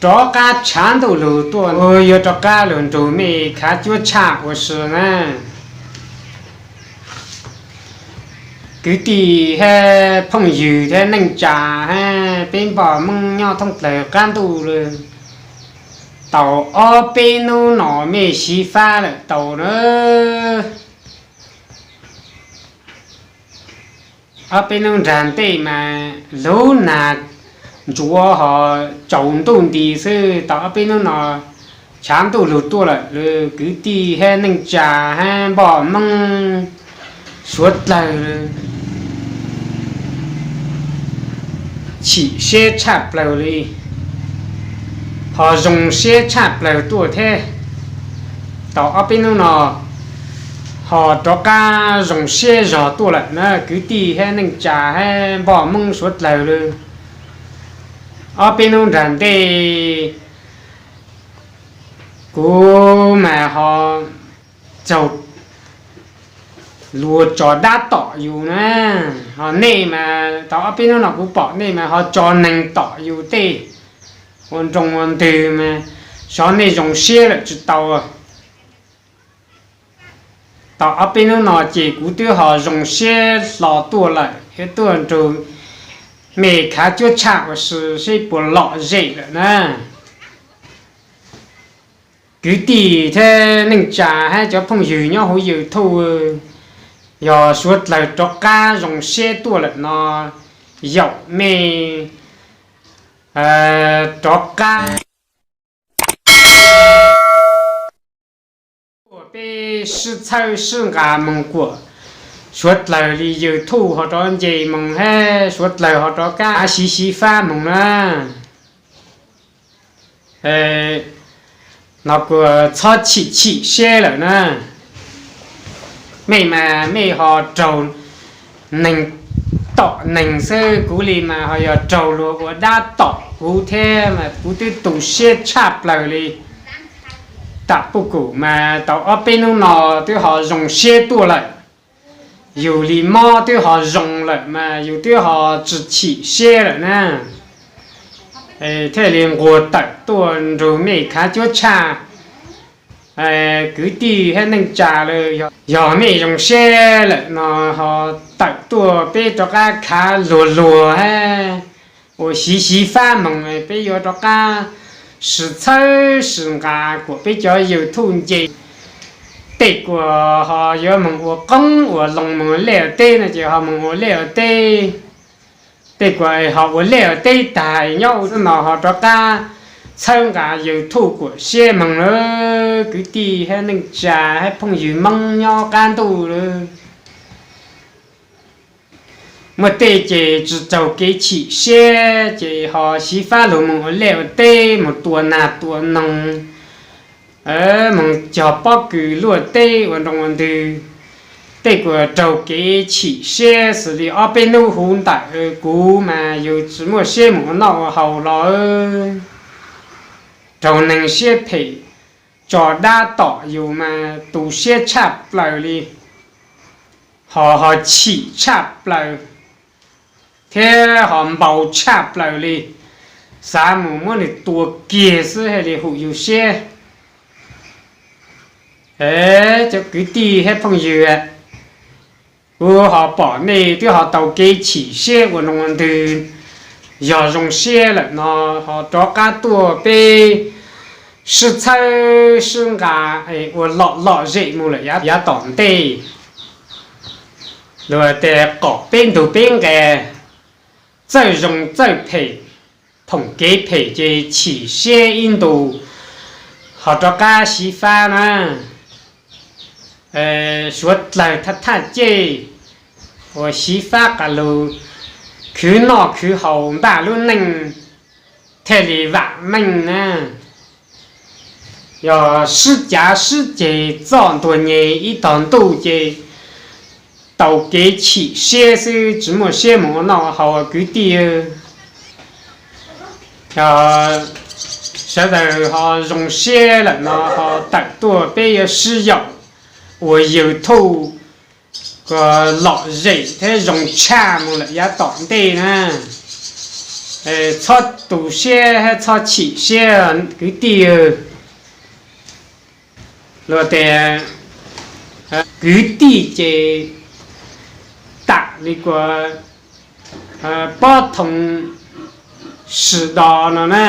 Rov qab tshav ntuj lug tuaj, kuv yuav rov qab lug nrug mej khav cuab tshaj ua si na. Kwv tij hab phooj ywg thiab neej tsa hab peb npoj Hmoob nyob thoob plawg qab ntuj lawm, tau ob peb nub no mej xyiv fab lawm tau na. Ob peb nub nrag ntej mas lug nag ntsuav ho tsaus ntuj nti xwb, tau ob peb nub no tshav ntuj lug tuaj lawm, kwv tij hab neej tsa hab npoj Hmoob suav dlawg chim siab tshaj plawg li, ho zoo siab tshaj plawg tuaj thiab. Tau ob peb nub no ho rov qab zoo siab zog tuaj lawm na kwv tij hab neej tsa hab npoj Hmoob suav dlawg lawm. Ob peb nub nrag ntej kuv mas ho tsaug luag tso dab tom yus na, ho nej mas tau ob peb nub no kuv pom nej mas ho tso neeg tom yus tej ua nroo ua ntwg mas xyov nej zoo siab lawm tsi tau. Tau ob peb nub no ces kuv twb ho zoo siab hlo tuaj lawm, yuav tuaj nrug mej khav cuab tshaj ua si seb puas lom zem lawm na. Kwv tij thiab neej tsa hab cov phooj ywg nyob huv YouTube, yog suav dlawg rov qab zoo siab tuaj lawm no, yaum mej rov qab tuaj peb sib txhawb sib nqa moog kuam suav dlawg li YouTube ho rov nce moog hab suav dlawg ho rov qab xyiv xyiv fab moog na. No kuv txhob chim chim siab lawm na. Mej mas mej ho raug neeg tom neeg xwb, kuv li mas ho yog raug luag ua dab tom kuv thiab mas kuv twb tu siab tshaj plawg li. Tam puj kum mas tau ob peb nub no twb ho zoo siab tuaj lawm. Yus li mob twb ho zoo lawm mas yus twb ho tsi chim siab lawm na. Thiaj li nquag tawm tuaj nrug mej khav cuab tshaj. Kwv tij hab neej tsa lawm, yog mej zoo siab lawm no ho tawm tuaj peb rov qab khav luag luag hab ua xyiv xyiv fab moog, peb yuav rov qab sib txhawb sib nqa kuam peb cov YouTube nce. Tej kuas ho yuav moog ua qoob ua loo moog ua liaj ua teb no ces ho moog ua liaj ua teb. Tej kuas ho ua liaj ua teb tag nyob ua xwb no ho rov qab txhawb nqa YouTube kuam siab moog lawm kwv tij hab neej tsa hab phooj ywg Moob nyob qab ntuj lawm. Muaj tej ces tsi raug kev chim siab ces ho xyiv fab lug moog ua liaj ua teb, moog tua nag tua noog, moog cog pob kws luaj teb ua nroo ua ntwg. Tej kuas raug kev chim siab xws li ob peb nub huv ntawm kuv mas yus tsi muaj siab moog ua noj ua haus los raug neeg siab phem tso dab tom yus mas tu siab tshaj plaws li, ho ho chim tshaj plaws thiab ho npau tshaj plaws li, xav mus muab nws tua kiag xwb thiaj li hum yus siab. Cov kwv tij hab phooj ywg, kuv ho pom nej twb ho tau kev chim siab ua nroo ua ntwg, yog zoo siab lawm no ho rov qab tuaj peb sib txhawb sib nqa ua lom lom zem mus lawm yav tom ntej. Luag tes qom peb ntug peb nqe, txawj zoo txawj phem, phoom kev phem ces chim siab ib ntus ho rov qab xyiv fab na. Suav dlawg thaj thaj cej uas xyiv fab qas lug khwv noj khwv haus npaj lub neej thiaj li vam meej na. Yog sib cav sib ceg txoj ntuag nyeg ib tog ntuj ces tau kev chim siab xwb tsis muaj siab mus ua noj ua haus kwv tij. Sawv daws ho zoo siab lawm no ho tawm tuaj peb yuav sib yaum ua YouTube kom lom zem thiab zoo tshaj mus lawm yav tom ntej na. Txhob tu siab, txhob chim siab kwv tij. Luag tias kwv tij ces tam li kuas pob thoov sim dos no na.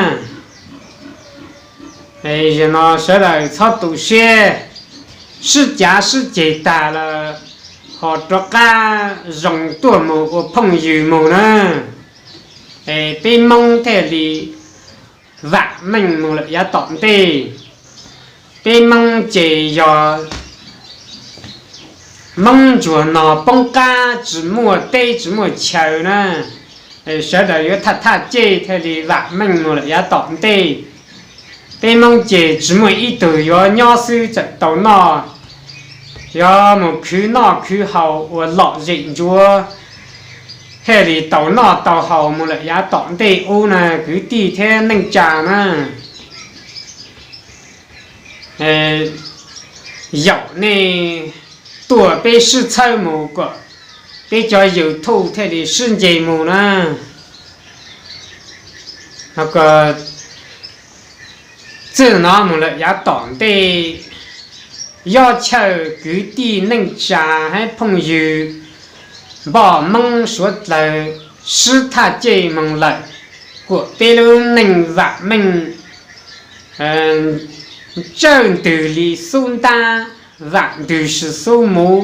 Zaum no sawv daws txhob tu siab, sib cav sib ceg tag los ho rov qab zoo tuaj mus ua phooj ywg mus na. Peb Hmoob thiaj li vam meej mus lawm yav tom ntej. Peb Hmoob ces yog Hmoob ntsuag no poob qab tsis muaj teb tsis muaj chaw na, sawv daws yuav thaj thaj cej thiaj li vam meej mus lawm yav tom ntej. Peb Hmoob ces tsis muaj ib tug yuav nyob xwb txawm tau noj, yuav mus khwv noj khwv haus ua lom zem ntsuav thiaj li tau noj tau haus mus lawm yav tom ntej ub na kwv tij thiab neej tsa na. Yaum nej tuaj peb sib txhawb mus kom peb cov YouTube thiaj li sib nce mus na. Txij no mus lawm yav tom ntej, yob chawj kwv tij neej tsa hab phooj ywg npoj Hmoob suav dlawg sib thaj cej moog lawm, kuam peb lub neej vam meej tsawj ntwg li xub ntab, vam ntwg si xub muv,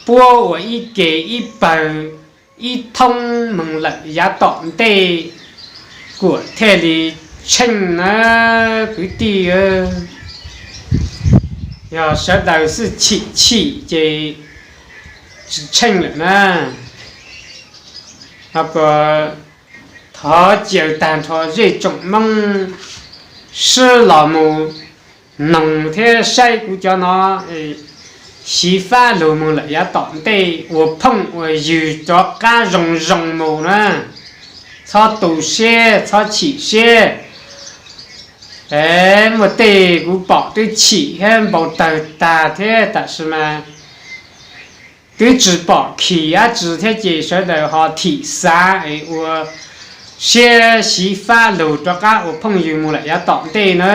puab ua ib ke ib pawg ib thoob moog lawm yav tom ntej, kuam thiaj li tsheej na kwv tij. Yog sawv daws xwb chim chim ces tsis tsheej lawm na. Thov caw tag nrho zej tsoom Hmoob sib los mus noog thiab saib kuv cov no, xyiv fab lug mus lawm yav tom ntej ua phooj ua ywg rov qab zoo zoo mus na. Txhob tu siab txhob chim siab. Muaj tej kuv pom twb chim thiab npau tawg tag thiab, tam sis mas twb tsis pom khim dab tsi thiab ces sawv daws ho thim xav es ua siab xyiv fab lug rov qab ua phooj ywg mus lawm yav tom ntej na.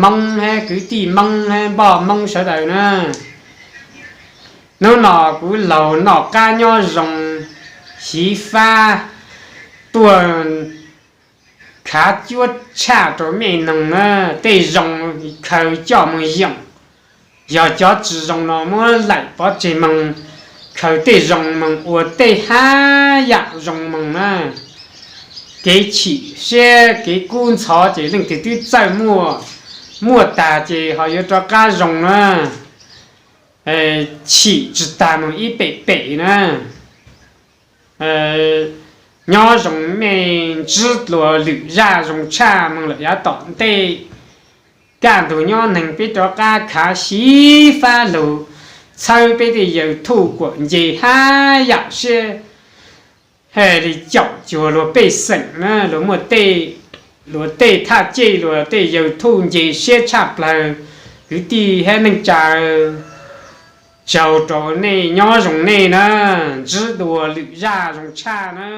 Moob hab kwv tij Moob hab npoj Moob sawv daws na, hnub no kuv laug noj qab nyob zoo, xyiv fab tuaj khav cuab tshaj rau mej noog na. Tej zoo khaws coj moog yoom, yog cov tsis zoo no muab laim pov tseg moog, khaws tej zoo moog ua tej hab yam zoo moog na. Kev chim siab kev kub ntxhov ces leej twg twb txawj muaj, muaj tag ces ho yuav rov qab zoo na. Chim tsis tag moog ib pem pem na. Nyob zoo mej ntsib dlua lwm zaj zoo tshaj moog lawm yav tom ntej. Kaj ntug nyob neeg peb rov qab khav xyiv fab lug txhawb peb tej YouTube kuam nce hab yam siab, hab li caum cuag luag pej xeem na, luag muaj tej, luag tej thaj cej luag tej YouTube nce siab tshaj plawg. Kwv tij hab neej tsa, tsaug rau nej, nyob zoo nej na, ntsib dua lwm zaj zoo tshaj na.